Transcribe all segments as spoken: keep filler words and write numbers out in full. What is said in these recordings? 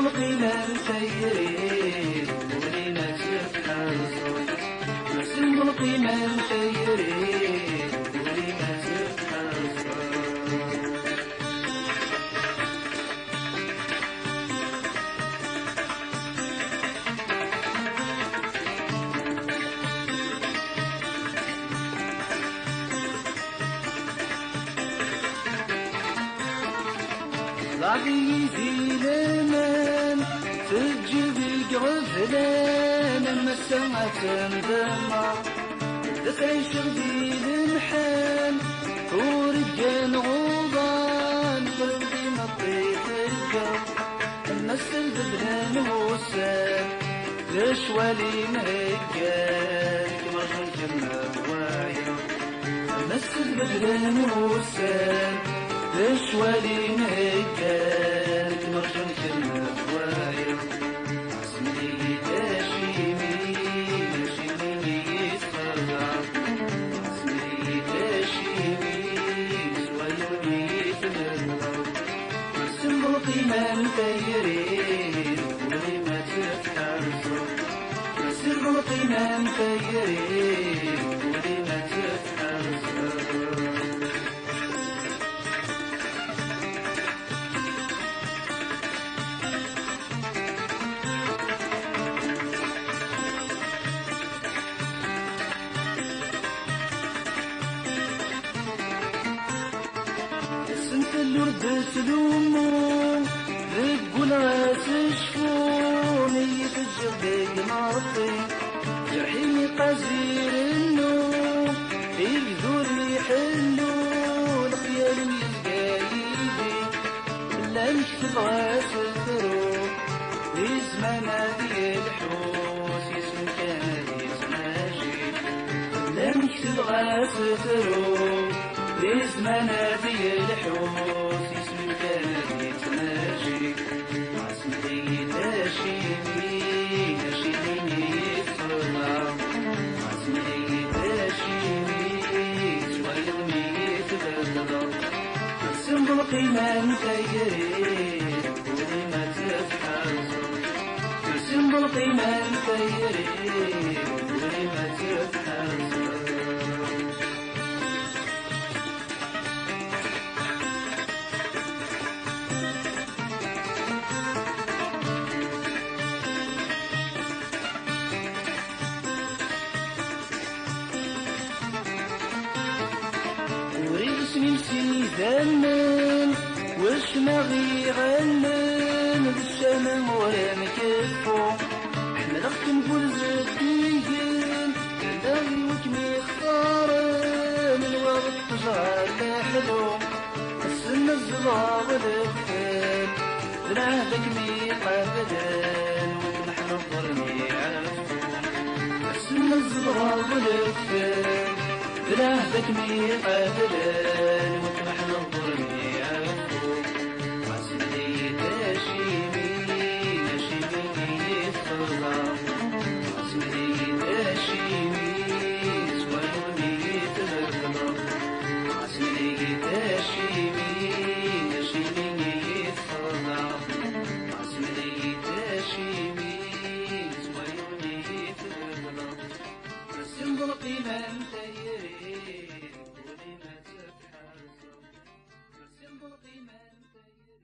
Lqima n tayri, wali ma tt-tḥerzeḍ. Ḥsen belqima n tayri, wali ma tt-tḥerzeḍ. Ḍaɛi-yi di laman, teǧǧi deg iɣeblan, am ass-a ad tendemmeḍ. Ad ɛiceɣ di lemḥan, ur gganeɣ uḍan, belli meṭṭi teggeḍ. Am ass-a bedlen wussan, lecwal inheggan, kem rjun kemm d wayeḍ. Am ass-a bedlen wussan, lecwal inheggan, kem rjun kemm d wayeḍ. Ḥsen-iyi-d acimi, acimi mi yi-txedɛeḍ. Ḥsen-iyi-d acimi, s wayeḍ mi yi-tbedleḍ. Ḥsen belqima n tayri, wali ma tt-tḥerzeḍ. Ḥsen belqima n tayri, wali ma tt-tḥerzeḍ. Asentel ur d-ttdumu, deg wul ɣas cfu, mi yi-teǧǧiḍ deg imeṭṭi. Jerḥ-im iqaz irennu, igdur iḥellu, lexyal-im yezga yidi. Fell-amek tebɣa ad tefru, di zzman ad yelḥu, s yisem kan ad yettnaji. Fell-amek tebɣa ad tefru, di zzman ad yelḥu, s yisem kan ad yettnaji. Ḥsen-iyi-d acimi, acimi mi yi-txedɛeḍ. Ḥsen-iyi-d acimi, s wayeḍ mi yi-tbedleḍ. Ḥsen belqima n tayri, wali ma tt-tḥerzeḍ. Ḥsen belqima n tayri, wali ma tt-tḥerzeḍ. Ur iɣisem-im s idammen, wacma ɣ-iɣannen, d ccama ur nkeffu. Ḥemmleɣ-kem bu lzeddigen, allaɣ-iw i kem-ixtaren, nwiɣ d ṭṭejra leḥlu. Ass-nni zedɣeɣ lekfen, d lɛehd ad kem-iqablen, win kem-ḥneḍren iɛeffu. Ass-nni zedɣeɣ lekfen, d lɛehd ad kem-iqablen, win kem-ḥneḍren iɛeffu. Ɣas mel-iyi-d acimi, acimi i yi-txedɛeḍ. Ɣas mel-iyi-d acimi, s wayeḍ mi yi-tbeddleḍ. Ɣas mel-iyi-d acimi, acimi i yi-txedɛeḍ. Ɣas mel-iyi-d acimi, s wayeḍ mi yi-tbeddleḍ. Ḥsen belqima n tayri, wali ma tt-tḥerzeḍ. Ḥsen belqima n tayri.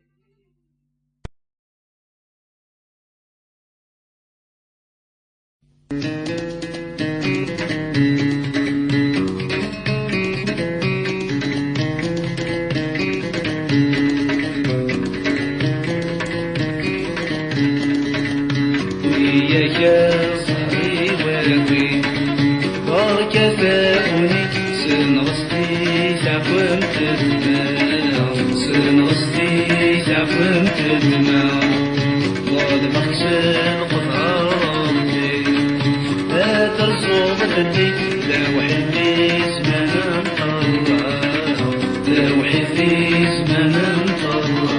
Wiyyak a ṣaḥbi wagi, berka tafunit, senɣest-it ɛfemt dma, senɣest-it ɛfemt dma. Ḍelbeɣ-k s lqedra n Ṛebbi, ad terzuḍ fell-i, d awḥid i zzman n Ṭella, d awḥid i zzman n Ṭella.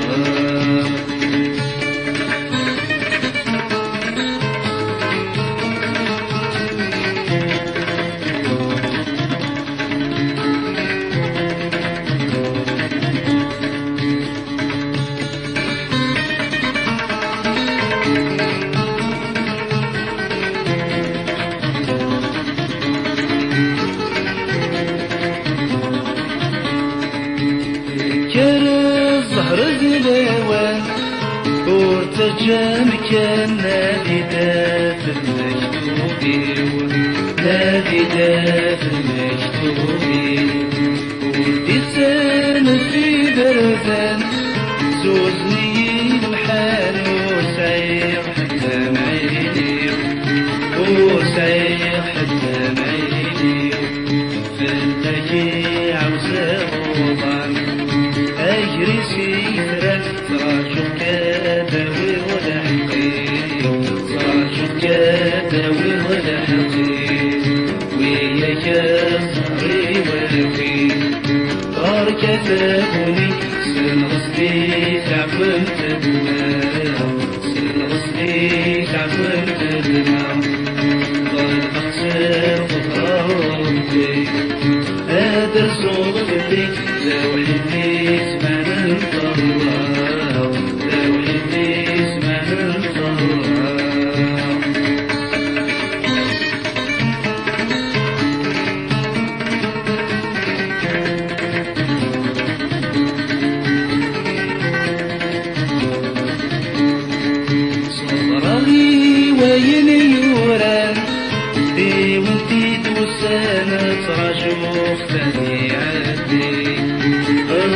Ur ttaǧǧa amkan, nadi-d ɣef lmektub-iw, nadi-d ɣef lmektub-iw. Ur d-ittanef iberdan, zuzen-iyi lemḥan, ur sɛiɣ ḥedd amɛini-w, ur sɛiɣ ḥedd amɛini-w. Fell-ak i ɛawzeɣ uḍan, agris i trat, ttṛaǧuɣ-k ad d-tawiḍ lḥeqq-iw, ttṛaǧuɣ-k ad d-tawiḍ lḥeqq-iw. Wiyak a ẓẓher-iw a wi, berka taguni, senɣes di taɛkemt dma. Senɣes di taɛkemt dma, ḍelbeɣ-tt s lqudra n Ṛebbi. Ad terzuḍ fell-i, d awḥid di zzman nṭerreɣ, d awḥid di zzman nṭerreɣ. Ṣebreɣ i wayen yuran, i wen-t-id-ussan, ttraǧuɣ-t ad iɛeddi,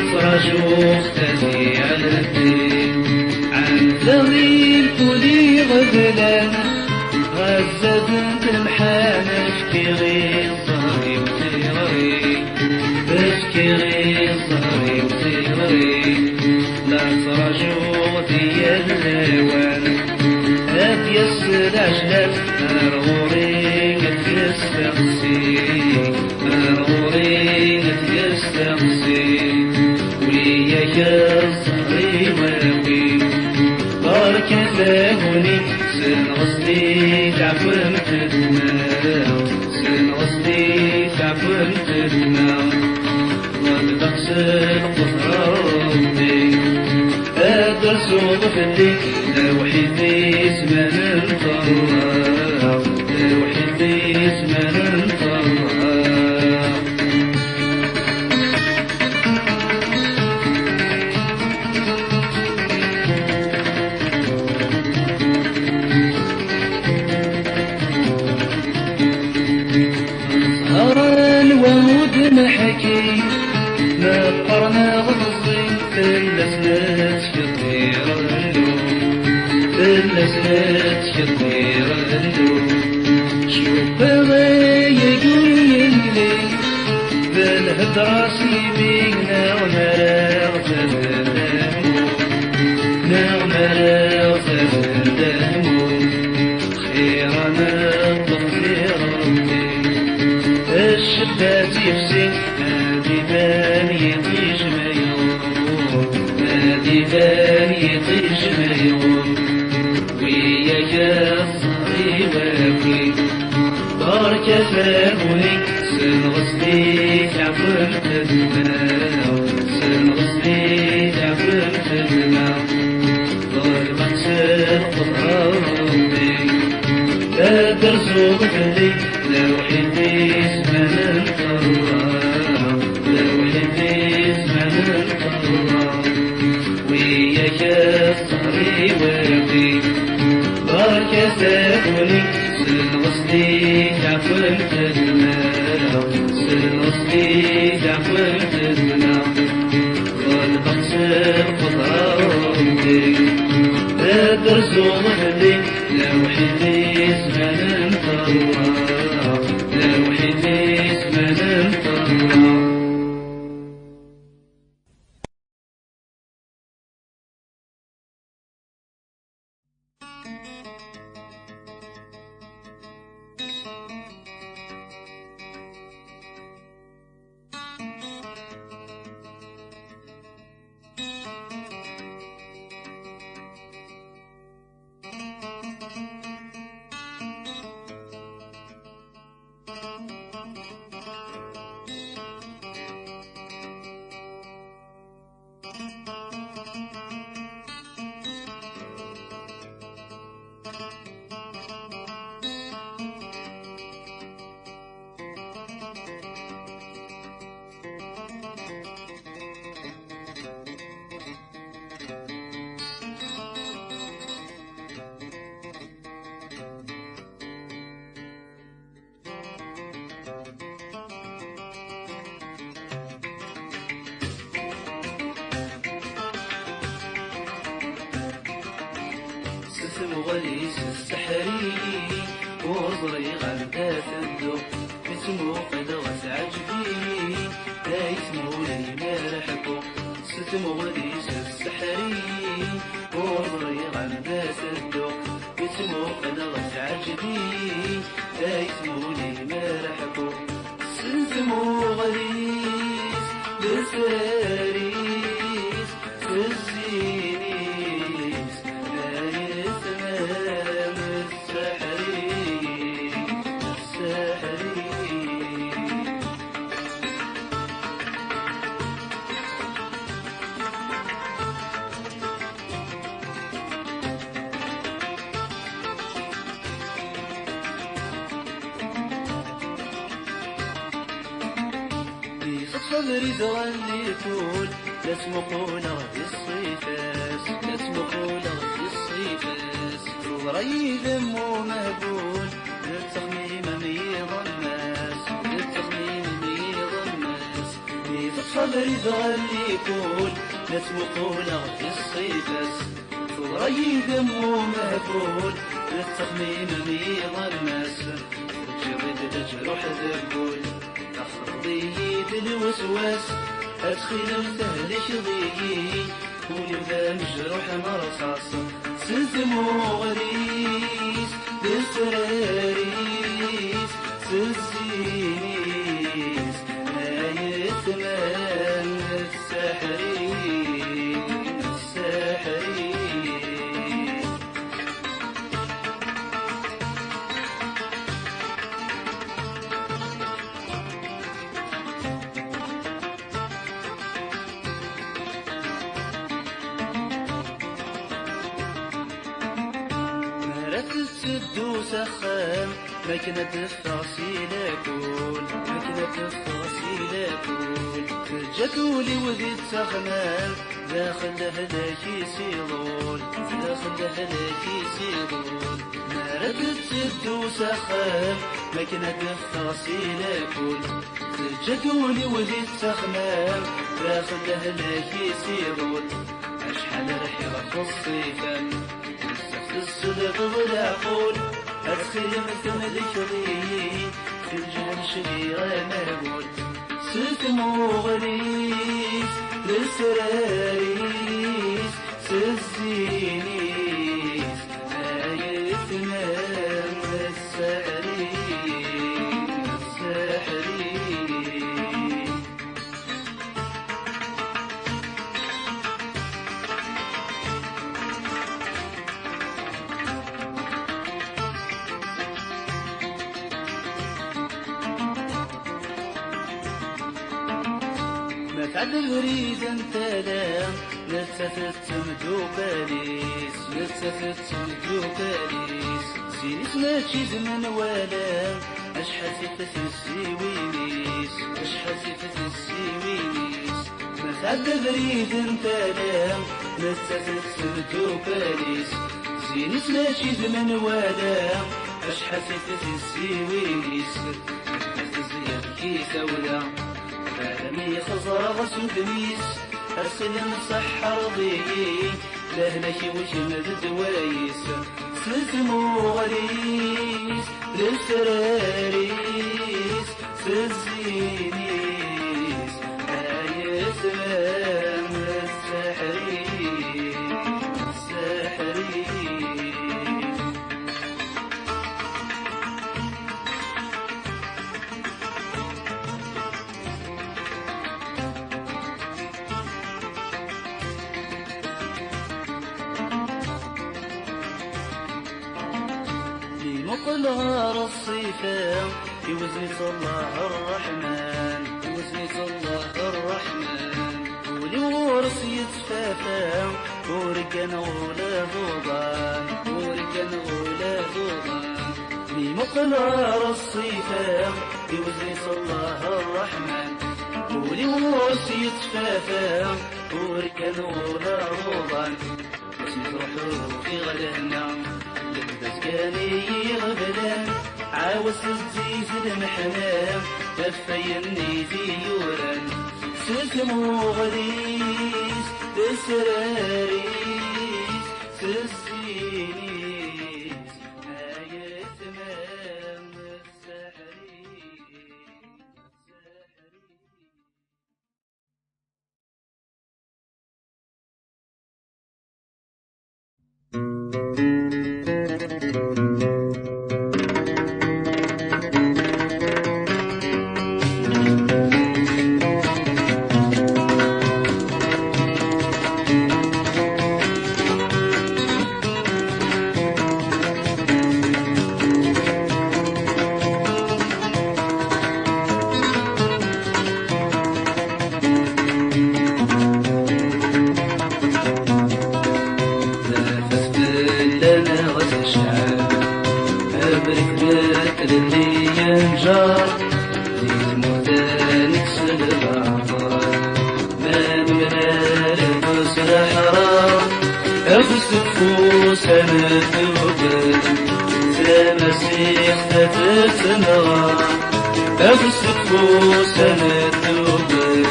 ttraǧuɣ-t ad iɛeddi. Ɛemmdeɣ i lkul iɣeblan, ɣas zadent lemḥan, fkiɣ i ẓẓher-iw tiɣri, fkiɣ i ẓẓher-iw tiɣri. La ttṛaǧuɣ di yal lawan, ad d-yas leɛjlan ar ɣur-i ad d-yesteqsi, ar ɣur-i ad d-yesteqsi. Wiyak a ẓẓher-iw a wi, berka taguni, senɣes di taɛkemt dma, senɣes di taɛkemt dma. Ḍelbeɣ-tt s lqudra n Ṛebbi, ad terzuḍ fell-i, d awḥid di zzman nṭerreɣ, d awḥid di zzman nṭerreɣ. Ẓher anwa ur d-neḥki, meqqer neɣ meẓẓi, fell-as nettkebbir Illu, fell-as nettkebbir Illu. Cukkeɣ ayagi ur yelli, d lhedra s yimi, neɣ mara ɣ-terr d amur, neɣ mara ɣ-terr d amur. Xir ad neṭṭef di Ṛebbi, ccedda ad yefsi, ad iban yiṭij ma iɣumm, ad iban yiṭij ma iɣumm. Wiyak a ẓẓher-iw a wi, berka taguni, senɣes di taɛkemt dma, senɣes di taɛkemt dma. Ḍelbeɣ-tt s lqudra n Ṛebbi, ad terzuḍ fell-i, d awḥid di zzman nṭerreɣ, d awḥid di zzman nṭerreɣ. Wiyak a ẓẓher-iw a wi, berka taguni, senɣes di taɛkemt dma, senɣes di taɛkemt dma. Ḍelbeɣ-tt s lqudra n Ṛebbi, ad terzuḍ fell-i, d awḥid di zzman nṭerreɣ, d awḥid di zzman nṭerreɣ. Tmuɣli s sseḥri, ur ẓriɣ anda tedduɣ. Mi tt-muqleɣ teɛǧeb-iyi, ay tmuɣli mi ara ḥkuɣ. S tmuɣli s sseḥri, ur ẓriɣ anda tedduɣ. Mi tt-muqleɣ teɛǧeb-iyi, ay tmuɣli mi ara ḥkuɣ. S tmuɣli-s, lesrar-is, s zzin-is, ay tmam, sseḥri, sseḥri. Yeṭṭef abrid ɣer likul, la ttmuquleɣ di ṣṣifa-s, la ttmuquleɣ di ṣṣifa-s. Teḍra yid-m umehbul, d ttexmim am yiḍemmas, d ttexmim am yiḍemmas. Yeṭṭef abrid ɣer likul, la ttmuquleɣ di ṣṣifa-s. Teḍra yid-m umehbul, d ttexmim am yiḍemmas. Teǧǧiḍ-id leǧruḥ deg wul, texleḍ-iyi-d lweswas. Ad txilem tehlikeḍ-iyi, ul-iw d amejruḥ n rṣaṣ. S tmuɣli-s, lesrar-is, s zzin-is, ay tmam, sseḥri, sseḥri. Mi ara tetteddu s axxam, makken ad teffeɣ si lakul, makken ad teffeɣ si lakul. Teǧǧa-t ul-iw di ttaxmam, daxel lehlak-is iḍul, daxel lehlak-is iḍul. Mi ara tetteddu s axxam, makken ad teffeɣ si lakul. Teǧǧa-t ul-iw di ttaxmam, daxel lehlak-is iḍul. Acḥal rḥiɣ ɣef ṣṣifa-m, bezzaf tesselbeḍ leɛqul. Ad txilem temlekḍ-iyi, fi lǧehd cbiɣ amehbul. S tmuɣli-s, lesrar-is, s zzin-is, ay tmam, sseḥri, sseḥri. Ma tɛedda abrid n tala, nettat d temdukal-is, nettat d temdukal-is. Sin-is mačči d menwala, acḥal tifet tissiwin-is, acḥal tifet tissiwin-is. Ma tɛedda abrid n tala, nettat d temdukal-is. Sin-is mačči d menwala, acḥal tifet tissiwin-is. Tezzi-d ki tawla, armi xeẓreɣ s udem-is. Ass-nni tseḥḥreḍ-iyi, lehlak-iw kemm d ddwa-is. S tmuɣli-s, lesrar-is, s zzin-is, ay tmam, sseḥri, sseḥri. Mi muqel ɣer ṣṣifa, iwzen-itt Allah Ṛṛeḥman, iwzen-itt Allah Ṛṛeḥman. Ul-iw ɣur-s yettfafa, ur gganeɣ ula d uḍan, ur gganeɣ ula d uḍan. Mi muqel ɣer ṣṣifa, iwzen-itt Allah Ṛṛeḥman. Ul-iw ɣur-s yettfafa, ur gganeɣ ula d uḍan. Asmi truḥ ufiɣ lehna, lebda zgan-iyi iɣeblan. Ɛawez tezziz lmeḥna, ɣef wayen i d-yuran. S tmuɣli-s, lesrar-is, s zzin-is. Ǧar, di tmurt-nnek s leɛḍer, ma nemlal deg usreḥreḥ, afus deg ufus ad neddubel, tamaziɣt ad tenɣer. Afus deg ufus ad neddubel,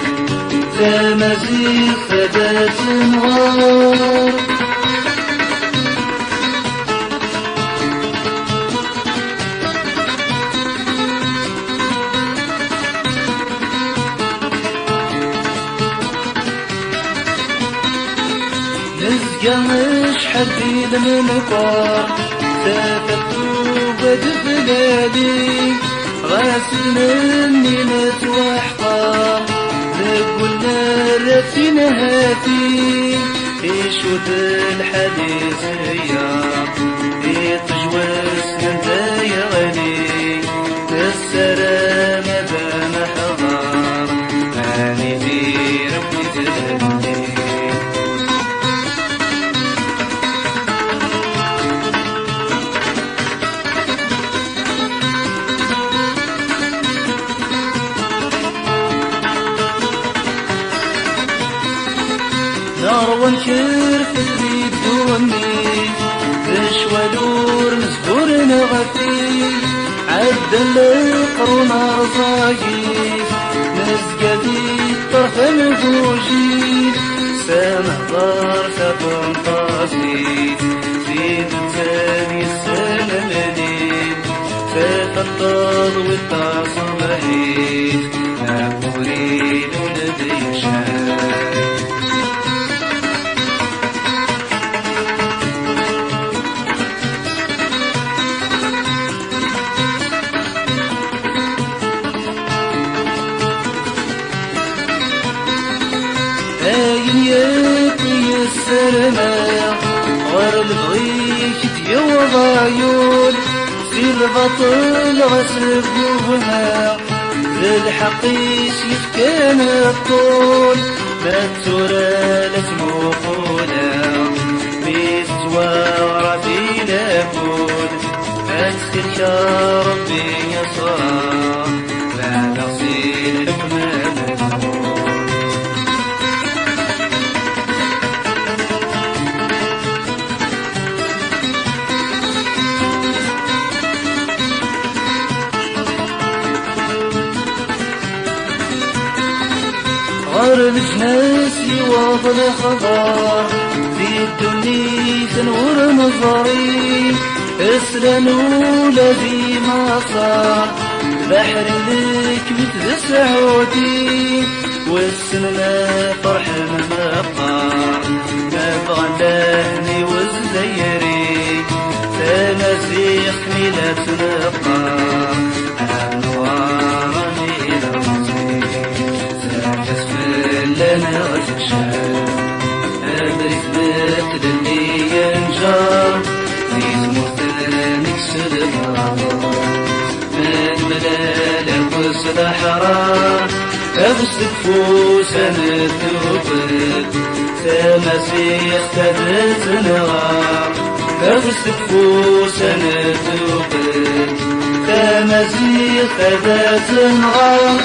tamaziɣt ad tenɣer. Nezga acḥal d ilem nkwar, tafat tuga-d fell-ali, ɣas nmenni nettwaḥqer, deg unnar ad tinhati, icudd lḥal izeyya, iṭij wessnen tayeɣli, nessaram ad neḥḍer, ad nidir akk i tlelli. Nerwa nkerfed di ddunit, d ccwal ur nezgur neɣti, ɛeddan leqrun rẓagit, nezga di ṭṭerf am gujil, s anehḍer tabenṭazit, tidet ad yessen lmedin. Tafenṭeḍ wiṭ taṣebḥit, amur ilul d yeccan. Ayen yakk i yessarmeɣ ɣer lebɣi-k d-yewweḍ aɣyul, si lbaṭel ɣas ggugmeɣ, d lḥeqq-is yefkan ṭṭul, ma d tura la ttmuquleɣ, mi tettwaɣra di lakul, ad ttxil-k a Ṛebbi aṣreɣ, bɛdeɣ si lekmal-nwen. Ɣer leǧnas yewweḍ lexbar, di ddunit n ur neẓri, slan ula di Maṣer, leḥri n lekmit d Sɛudi, wissen ma ferḥen meqqar, ma bɣan lahni uzzayri, tamaziɣt mi la tt-neqqar, anwar mi la tt-neqqar. Tafat fell-aneɣ tekcem, abrid beddel yenǧer, di tmurt-nnek s lemɣawel, ma nemlal akk s leḥram, afus deg ufus ad neddubel, tamaziɣt ad tenɣer, afus deg ufus ad neddubel, tamaziɣt ad tenɣer.